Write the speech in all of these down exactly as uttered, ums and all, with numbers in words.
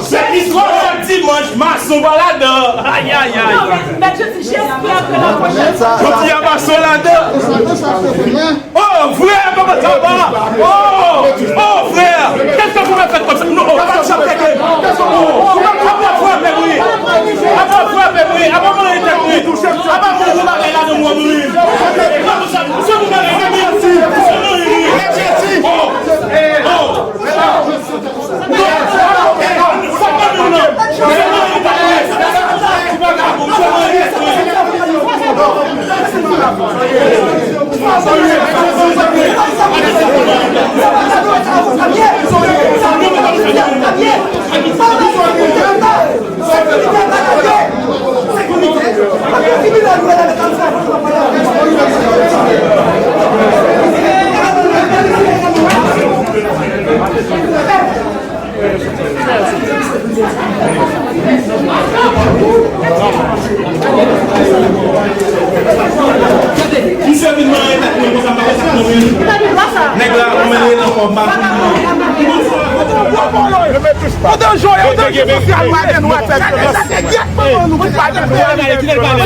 Se istwa chak dimanch, mason pa ladan. Ayayay. Jodi a mason ladan. Oh, frè, kòman sa va? Oh, oh, frè, kèlke jou mwen fèt kòmsa. Non, oh, pa chante ke. Oh, apa frape m wi. Apa frape m wi. Apa mwen tèt wi. Apa mwen yon bagay la nan mwen wi. Se yon bagay la wi. Se yon bagay la wi. Oh, oh. Misye vin manyen tèt mwen konsa, m pa konn sa k nan men li. Nèg la, mwen menm nan kò m pa konn. Ou danjere, ou danjere sosyal, pa gen dwa fè vyolans. Ou pa gen dwa fè vyolans.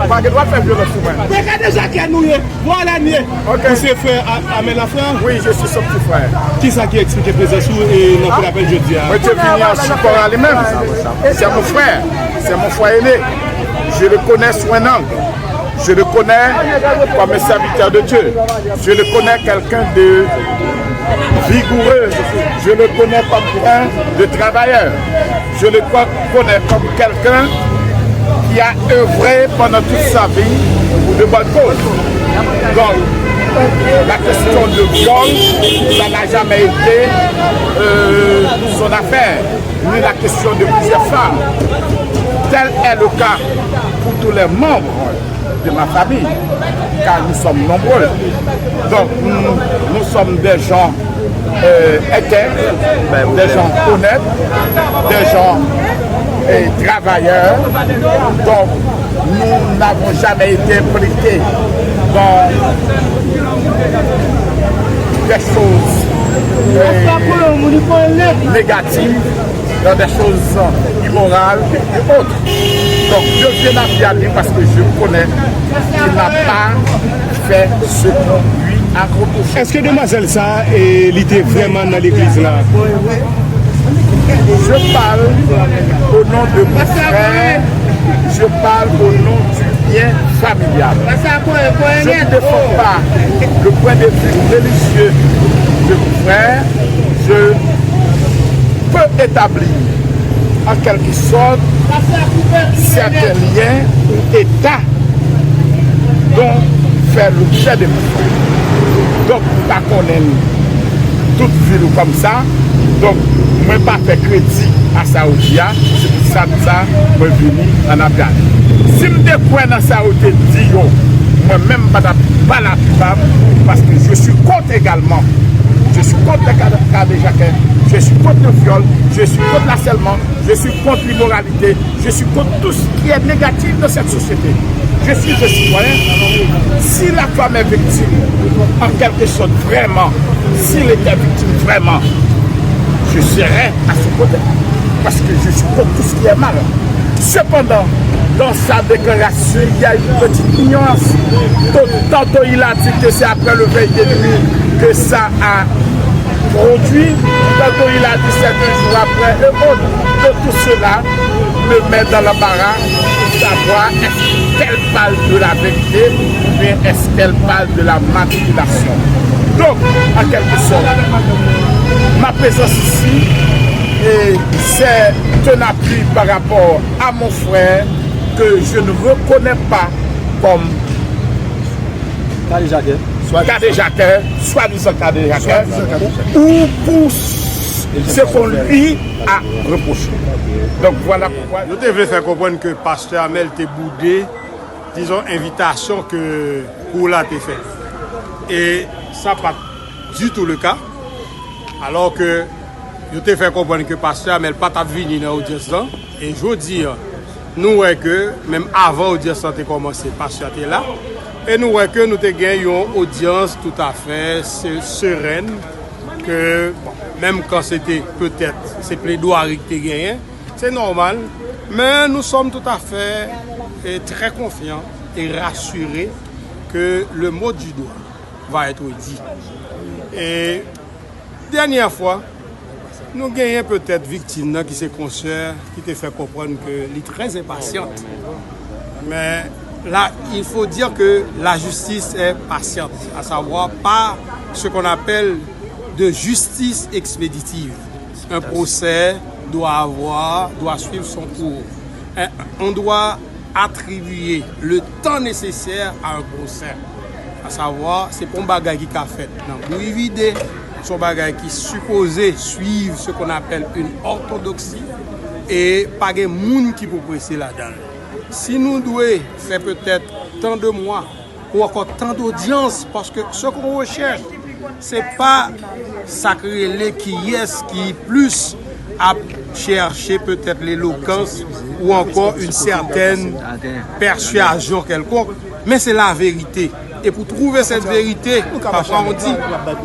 Ou pa gen dwa fè vyolans sou mwen. Mwen ka deja kè nou ye. Vwala n ye. Ok. Ou se frè A-, Amel Lafrant? Oui, je suis son petit frère. Kisa ki eksplike prezans ou e nan Kour Apèl jodi a? Mwen te vini an sipò a li menm. C'est mon frère, c'est mon frère aîné. Je le connais sous un angle. Je le connais comme un serviteur de Dieu. Je le connais quelqu'un de vigoureux. Je le connais comme un de travailleur. Je le co-, connais comme quelqu'un qui a œuvré pendant toute sa vie pour de bonnes causes. Donc, la question de viol, ça n'a jamais été, euh, son affaire, ni la question de plusieurs femmes. Tel est le cas pour tous les membres de ma famille, car nous sommes nombreux. Donc, nous, nous sommes des gens, euh, intègres, des gens honnêtes, des gens, euh, travailleurs. Donc, nous n'avons jamais été impliqués dans des choses, euh, négatives, dans des choses immorales et autres. Donc, je viens à lui parce que je connais qu'il n'a pas fait ce qu'on lui a reproché. Èske demwazèl sa a, e, li te vrèman nan legliz la? Je parle au nom de mon frère, je parle au nom du lien familial. Je ne défends pas le point de vue religieux de mon frère, je peux établir en quelque sorte certains liens ou états dont fait l'objet de mon frère. Donk, m pa konnen tout vi l kòmsa. Donk, mwen pa fè kredi a sa ou di a. Se pou sa, sa, mwen vini an ap gade. Si m te kwè nan sa ou te di yo, mwen menm m pa t ap pale a pi ba m, paske je suis contre également. Je suis contre le ka-, kadejakè. Je suis contre le viol. Je suis contre l'harcèlement. Je suis contre l'immoralité. Je suis contre tout ce qui est négatif dans cette société. Je suis un citoyen. Si la femme est victime, en quelque sorte, vraiment, s'il était victime vraiment, je serais à son côté. Parce que je suis contre tout ce qui est mal. Cependant, dans sa déclaration, il y a une petite nuance. Tant-, tantôt, il a dit que c'est après le veille de nuit que ça a produit. Tantôt, il a dit c'est deux jours après et autres. Donc, tout cela me met dans l'embarras pour savoir est-ce qu'elle parle de la vérité ou bien est-ce qu'elle parle de la manipulation. Donc, en quelque sorte, ma présence ici, et c'est un appui par rapport à mon frère que je ne reconnais pas comme kadejakè. Kadejakè, swadizan kadejakè, ou pou ce qu'on lui a reproché. Donc voilà pourquoi. Yo te vle fè konprann ke pastè Amel te boude, dizon, envitasyon ke kou la te fè. E sa pa t ditou le ka. Alò ke yo te fè konprann ke pastè Amel pa t ap vini nan odyans lan. E jodi a, nou wè ke, menm avan odyans lan te kòmanse, pastè a te la. E nou wè ke nou te gen yon odyans toutafè se-, serèn, ke, bon, Menm kan se te petèt se pledwari ki te genyen, se nòmal, men nous sommes tout à fait et très confiants et rassurés que le mot du doigt va être dit. E dènyè fwa, nou genyen petèt viktim nan ki se konsè ki te fè konprann ke li trè enpasyant. Mais là, il faut dire que la justice est patiente, à savoir pas ce qu'on appelle de justice expéditive. Un procès doit avoir, doit suivre son cours. Un- On doit attribuer le temps nécessaire à un procès. À savoir, se pa yon bagay ki ka fèt nan bouyi vide, se yon bagay ki sipoze suiv ce qu'on appelle une orthodoxie, e pa gen moun ki pou prese ladan l. Si nou dwe fè petèt tan de mwa ou ankò tan dodyans, paske ce qu'on recherche, se pa sa k rele kiyès ki plis ap chèche petèt lelokans ou ankò une certaine persuasion quelconque, men se laverite. E pou trouve cette vérité, papa, on dit,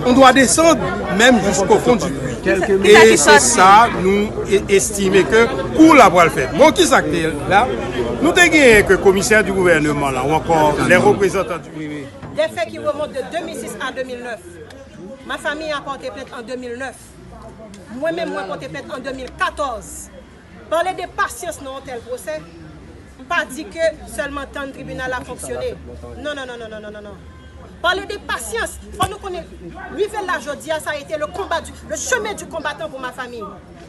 on doit descendre même jusqu'au fond du puits. E se sa nou e- estime ke kou la pral fèt. Bon, ki sa k te la? Nou te genyen ke komisè di gouvènman la, ou ankò les représentants du Des faits qui remontent de deux mille six à deux mille neuf. Ma famille a porté plainte en deux mille neuf. Mwen menm, mwen pote plent an de mil katòz. Pale de pasyans nan yon tèl pwosè, pa di ke sèlman tann tribinal la fonksyone. Non, non, non, non, non, non, non, non. Pale de pasyans. Fò nou konnen, rive la jodi a, sa a été le combat du, le chemin du combattant pour ma famille.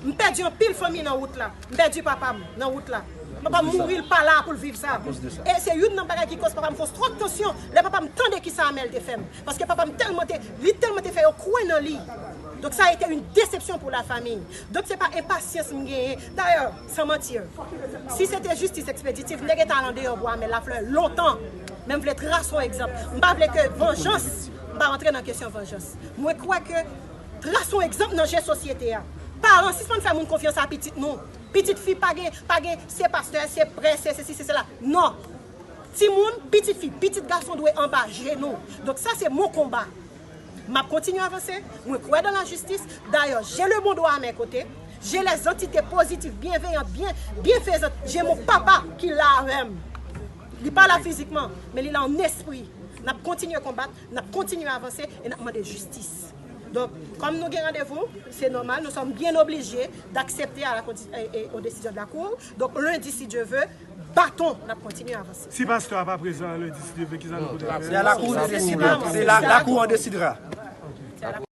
M pèdi anpil fanmi nan wout la. M pèdi papa m nan wout la. Papa m mouri, l pa la pou l viv sa. E se youn nan bagay ki koz papa m fè yon stròk tansyon. Lè papa m tande kisa Amel te fè m. Paske papa m tèlman te, li tèlman te fè yo kwè nan li. Donk sa a été une déception pour la famille. Donk se pa enpasyans m genyen. Dayè, sans mentir, si se te jistis ekspeditif, m te gentan al andeyò bwa Amel Lafleur lontan. Men m vle trase yon egzanp. M pa vle ke vanjans, m pa rantre nan kesyon vanjans. Mwen kwè ke trase yon egzanp nan je sosyete a. Paran, sispann fè moun konfyans a pitit nou. Pitit fi pa gen, pa gen, se pastè, se prè, se sesi, se sela. Non. Timoun, pitit fi, pitit gason dwe anba je nou. Donk sa se mon konba. M ap kontinye avanse. Mwen kwè dans la justice. D'ailleurs, j'ai le bon droit à mes côtés. J'ai les entités positives, bienveillantes, bien, bienfaisantes. J'ai mon papa ki la avè m. Li pa la fizikman, men li la an espri. N ap kontinye konbat, n ap kontinye avanse e n ap mande jistis. Donk, kòm nou gen randevou, se nòmal, nous sommes bien obligés d'accepter à la condi- et- et aux décisions de la Cour. Donk, lundi, si Dieu veut, baton, n ap kontinye avanse. Si pastè a pa prezan lendi, si Dye vle, kisa nou pote? C'est à la cour de décider. C'est la, la cour en décidera.